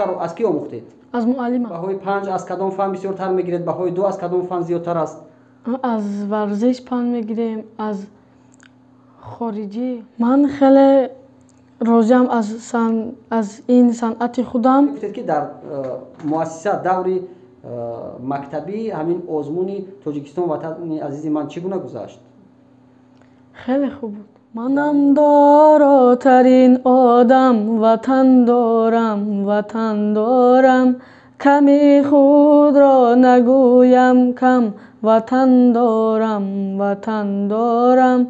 Скрипкаро аз кӣ омӯхтед? Аз муаллимам. Баҳои 5 аз кадом фан бисёртар мегиред? Баҳои 2 аз кадом фан зиёдтар аст? Аз варзиш 5 мегирем, аз хориҷӣ. Ман хеле розиам аз ин санъати худам. Гуфтед, ки дар муассиса даври мактабӣ ҳамин озмуни Тоҷикистон ватани азизи ман чӣ гуна гузашт? Хеле хуб буд. Манам доротарин одам, ватан дорам, ватан дорам, ками худро нагӯям кам, ватан дорам, ватан дорам,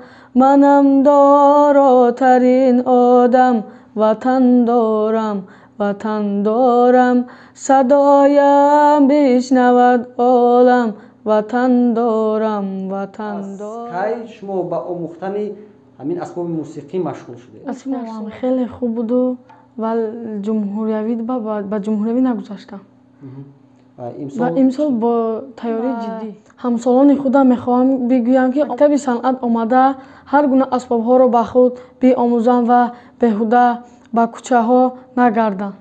манам доротарин одам, ватан дорам, ватан дорам, садоям бишнавад олам, ватан дорам, ватан дорам. Кай шумо ба омӯхтани ҳамин асбоби мусиқӣ машғул шудед? Асбобам хеле хуб буду, ва ҷумҳуриявӣ ба ҷумҳуриявӣ нагузаштам. Ва имсол бо тайёрии ҷиддӣ ҳамсолони худам мехоҳам бигӯям, ки мактаби санъат омада ҳар гуна асбобҳоро ба худ биомӯзанд ва беҳуда ба кӯчаҳо нагарданд.